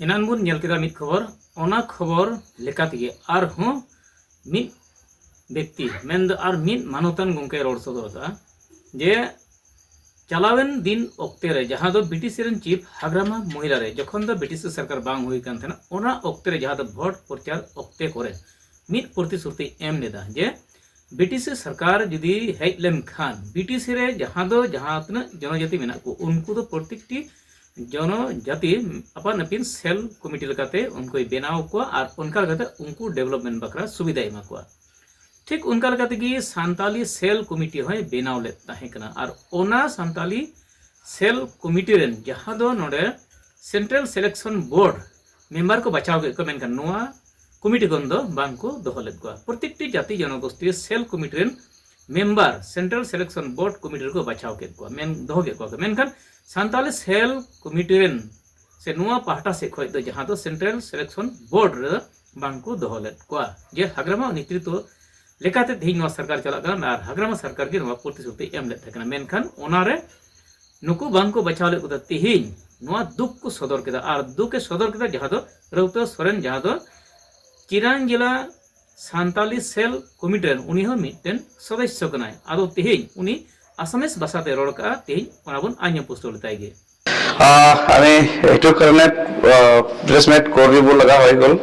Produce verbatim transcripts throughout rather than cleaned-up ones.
ᱮᱱᱟᱱ ᱵᱚᱱ ᱧᱮᱞ ᱠᱮᱫᱟ ᱢᱤᱫ ᱠᱷᱚᱵᱚᱨ, ᱚᱱᱟ ᱠᱷᱚᱵᱚᱨ ᱞᱮᱠᱟ ᱛᱮᱜᱮ ᱟᱨᱦᱚᱸ ᱢᱤᱫ ᱵᱮᱠᱛᱤ, ᱢᱮᱱᱫᱚ ᱟᱨ ᱢᱤᱫ ᱢᱟᱱᱚᱛᱟᱱ ᱜᱚᱢᱠᱮ ᱨᱚᱲ ᱥᱚᱫᱚᱨ ᱟᱠᱟᱫᱼᱟ ᱡᱮ ᱪᱟᱞᱟᱣᱮᱱ ᱫᱤᱱ ᱚᱠᱛᱮ ᱨᱮ ᱡᱟᱦᱟᱸ ᱫᱚ ᱵᱤᱴᱤᱥᱤ ᱨᱮᱱ ᱪᱤᱯ ᱦᱟᱜᱽᱨᱟᱢᱟ ᱢᱚᱦᱤᱞᱟ ᱨᱮ ᱡᱚᱠᱷᱚᱱ ᱫᱚ ᱵᱤᱴᱤᱥᱤ ᱥᱚᱨᱠᱟᱨ ᱵᱟᱝ ᱦᱩᱭ ᱠᱟᱱ ᱛᱟᱦᱮᱱᱟ, ᱚᱱᱟ ᱚᱠᱛᱮ ᱨᱮ ᱡᱟᱦᱟᱸ ᱫᱚ ᱵᱷᱳᱴ ᱯᱨᱚᱪᱟᱨ ᱚᱠᱛᱮ ᱠᱚᱨᱮ ᱢᱤᱫ ᱯᱨᱚᱛᱤᱥᱨᱩᱛᱤ ᱮᱢ ᱞᱮᱫᱟ ᱡᱮ ᱵᱤᱴᱤᱥᱤ ᱥᱚᱨᱠᱟᱨ ᱡᱩᱫᱤ ᱦᱮᱡ ᱞᱮᱱᱠᱷᱟᱱ ᱵᱤᱴᱤᱥᱤ ᱨᱮ ᱡᱟᱦᱟᱸ ᱫᱚ ᱡᱟᱦᱟᱸ ᱛᱤᱱᱟᱹᱜ ᱡᱚᱱᱚᱡᱟᱹᱛᱤ ᱢᱮᱱᱟᱜ ᱠᱚ ᱩᱱᱠᱩ ᱫᱚ ᱯᱨᱚᱛᱮᱠᱴᱤ ᱡᱚᱱᱚᱡᱟᱹᱛᱤ ᱟᱯᱟᱱ ᱟᱹᱯᱤᱱ ᱥᱮᱞ ᱠᱚᱢᱤᱴᱤ ᱞᱮᱠᱟᱛᱮ ᱩᱱᱠᱩᱭ ᱵᱮᱱᱟᱣ ᱠᱚᱣᱟ ᱟᱨ ᱚᱱᱠᱟ ᱞᱮᱠᱟᱛᱮ ᱩᱱᱠᱩ ᱰᱮᱵᱷᱞᱚᱯᱢᱮᱱᱴ ᱵᱟᱠᱷᱨᱟ ᱥᱩᱵᱤᱫᱷᱟᱭ ᱮᱢᱟ ᱠᱚᱣᱟ᱾ ᱴᱷᱤᱠ ᱚᱱᱠᱟ ᱞᱮᱠᱟ ᱛᱮᱜᱮ ᱥᱟᱱᱛᱟᱞᱤ ᱥᱮᱞ ᱠᱚᱢᱤᱴᱤ ᱦᱚᱸᱭ ᱵᱮᱱᱟᱣ ᱞᱮᱫ ᱛᱟᱦᱮᱸ ᱠᱟᱱᱟ ᱟᱨ ᱚᱱᱟ ᱥᱟᱱᱛᱟᱞᱤ ᱥᱮᱞ ᱠᱚᱢᱤᱴᱤ ᱨᱮᱱ ᱡᱟᱦᱟᱸ ᱫᱚ ᱱᱚᱰᱮ ᱥᱮᱱᱴᱨᱟᱞ ᱥᱤᱞᱮᱠᱥᱚᱱ ᱵᱳᱨᱰ ᱢᱮᱢᱵᱟᱨ ᱠᱚ ᱵᱟᱪᱷᱟᱣ ᱠᱮᱫ ᱠᱚᱣᱟ, ᱢᱮᱱᱠᱷᱟᱱ ᱱᱚᱣᱟ ᱠᱚᱢᱤᱴᱤ ᱠᱷᱚᱱ ᱫᱚ ᱵᱟᱝ ᱠᱚ ᱫᱚᱦᱚ ᱞᱮᱫ ᱠᱚᱣᱟ᱾ ᱯᱨᱚᱛᱮᱠᱴᱤ ᱡᱟᱹᱛᱤ ᱡᱚᱱᱚᱜᱳᱥᱴᱤ ᱥᱮᱞ ᱠᱚᱢᱤᱴᱤ ᱨᱮᱱ member central selection board committee ᱨᱮᱠᱚ ᱵᱟᱪᱷᱟᱣ ᱠᱮᱫ ᱠᱚᱣᱟ, ᱢᱮᱱ ᱫᱚᱦᱚ ᱠᱮᱫ ᱠᱚᱣᱟ ᱠᱚ᱾ ᱢᱮᱱᱠᱷᱟᱱ ᱥᱟᱱᱛᱟᱞᱤ ᱥᱮᱞ ᱠᱚᱢᱤᱴᱤ ᱨᱮᱱ ᱥᱮ ᱱᱚᱣᱟ ᱯᱟᱦᱴᱟ ᱥᱮᱫ ᱠᱷᱚᱱ ᱫᱚ ᱡᱟᱦᱟᱸ ᱫᱚ ᱥᱮᱱᱴᱨᱟᱞ ᱥᱤᱞᱮᱠᱥᱚᱱ ᱵᱳᱨᱰ ᱨᱮ ᱵᱟᱝ ᱠᱚ ᱫᱚᱦᱚ ᱞᱮᱫ ᱠᱚᱣᱟ᱾ ᱡᱮ ᱦᱟᱜᱽᱨᱟᱢᱟ ᱱᱮᱛᱨᱤᱛᱵ ᱞᱮᱠᱟᱛᱮ ᱛᱮᱦᱮᱧ ᱱᱚᱣᱟ ᱥᱚᱨᱠᱟᱨ ᱪᱟᱞᱟᱜ ᱠᱟᱱᱟ ᱟᱨ ᱦᱟᱜᱽᱨᱟᱢᱟ ᱥᱚᱨᱠᱟᱨ ᱜᱮ ᱱᱚᱣᱟ ᱯᱨᱚᱛᱤᱥᱨᱩᱛᱤ ᱮᱢ ᱞᱮᱫ ᱛᱟᱦᱮᱸ ᱠᱟᱱᱟ᱾ ᱢᱮᱱᱠᱷᱟᱱ ᱚᱱᱟᱨᱮ ᱱᱩᱠᱩ ᱵᱟᱝ ᱠᱚ ᱵᱟᱪᱷᱟᱣ ᱞᱮᱫ ᱠᱚᱫᱚ ᱛᱮᱦᱮᱧ ᱱᱚᱣᱟ ᱫᱩᱠ ᱠᱚ ᱥᱚᱫᱚᱨ ᱠᱮᱫᱟ ᱟᱨ ᱫᱩᱠ ᱮ ᱥᱚᱫᱚᱨ ᱠᱮᱫᱟ ᱡᱟᱦᱟᱸ ᱫᱚ ᱨᱟᱹᱣᱛᱟᱹ ᱥᱚᱨᱮᱱ, ᱡᱟᱦᱟᱸ ᱫᱚ ᱪᱤᱨᱟᱝ ᱡᱮᱞᱟ ᱥᱟᱱᱛᱟᱞᱤ ᱥᱮᱞ ᱠᱚᱢᱤᱴᱤ ᱨᱮᱱ ᱩᱱᱤ ᱦᱚᱸ ᱢᱤᱫᱴᱮᱱ ᱥᱚᱫᱚᱥᱥᱚ ᱠᱟᱱᱟᱭ᱾ ᱟᱫᱚ ᱛᱮᱦᱮᱧ ᱩᱱᱤ ᱟᱥᱟᱢᱤᱥ ᱵᱷᱟᱥᱟᱛᱮ ᱨᱚᱲ ᱠᱟᱜᱼᱟ, ᱛᱮᱦᱮᱧ ᱚᱱᱟ ᱵᱚᱱ ᱟᱸᱡᱚᱢ ᱯᱩᱥᱴᱟᱹᱣ ᱞᱮᱛᱟᱭ ᱜᱮ᱾ আহ, আমি এইটোৰ কাৰণে প্ৰেছ মিট কৰিব লগা হৈ গ'ল।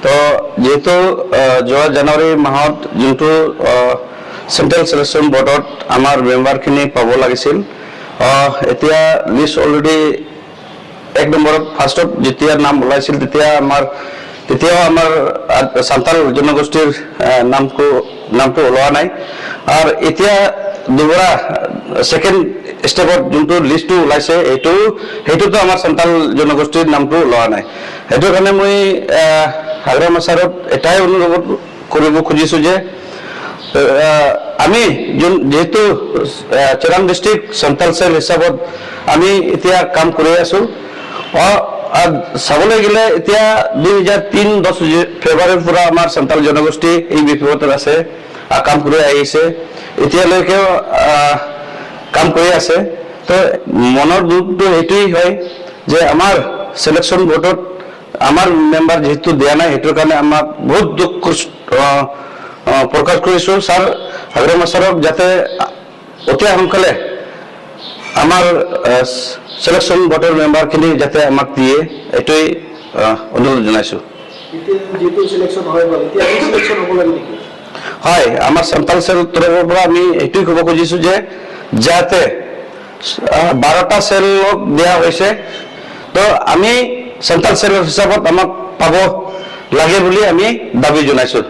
তো যিহেতু আহ, যোৱা জানুৱাৰী মাহত যোনটো চেণ্ট্ৰেল ছিলেকশ্যন বৰ্ডত আমাৰ মেম্বাৰখিনি পাব লাগিছিল, আহ, এতিয়া লিষ্ট অলৰেডি এক নম্বৰত ফাৰ্ষ্টত যেতিয়া নাম ওলাইছিল তেতিয়া আমাৰ তেতিয়াও আমাৰ আহ, চান্তাল জনগোষ্ঠীৰ আহ, নামটো নামটো ওলোৱা নাই। আৰু এতিয়া দুবাৰা ছেকেণ্ড ষ্টেপত যোনটো লিষ্টটো ওলাইছে এইটো সেইটোতো আমাৰ চান্তাল জনগোষ্ঠীৰ নামটো ওলোৱা নাই। সেইটো কাৰণে মই আহ, হাগ্ৰামা ছাৰক এটাই অনুৰোধ কৰিব খুজিছোঁ যে আহ, আমি যোন যিহেতু আহ, চিৰাং ডিষ্ট্ৰিক্ট চান্তাল চেল হিচাপত আমি এতিয়া কাম কৰি আছোঁ। অ, আহ, চাবলৈ গ'লে এতিয়া দুই হাজাৰ তিনি দহ ফেব্ৰুৱাৰীৰ পৰা আমাৰ চান্তাল জনগোষ্ঠী এই বিপদত আছে, আহ, কাম কৰি আহিছে, এতিয়ালৈকেও আহ, কাম কৰি আছে। তো মনৰ দুখটো এইটোৱেই হয় যে আমাৰ ছিলেকশ্যন বৰ্ডত আমাৰ মেম্বাৰ যিহেতু দিয়া নাই, সেইটোৰ কাৰণে আমাক বহুত দুখ কষ্ট, আহ, আহ, প্ৰকাশ কৰিছোঁ। ছাৰ হাগ্ৰামা ছাৰক যাতে অতি সোনকালে আমাৰ, আহ, ছিলেকশ্যন বৰ্ডৰ মেম্বাৰখিনি যাতে আমাক দিয়ে, এইটোৱেই, আহ, অনুৰোধ জনাইছোঁ। এতিয়া যিহেতু ছিলেকশ্যন হৈ গ'ল, এতিয়া ৰিছিলেকশ্যন হ'ব লাগে নেকি? হয়, আমাৰ চেণ্ট্ৰেল চেলৰ তৰফৰ পৰা আমি এইটোৱেই ক'ব খুজিছোঁ যে যাতে, আহ, বাৰটা চেলক দিয়া হৈছে, তো আমি চেণ্ট্ৰেল চেলৰ হিচাপত আমাক পাব লাগে বুলি আমি দাবী জনাইছোঁ।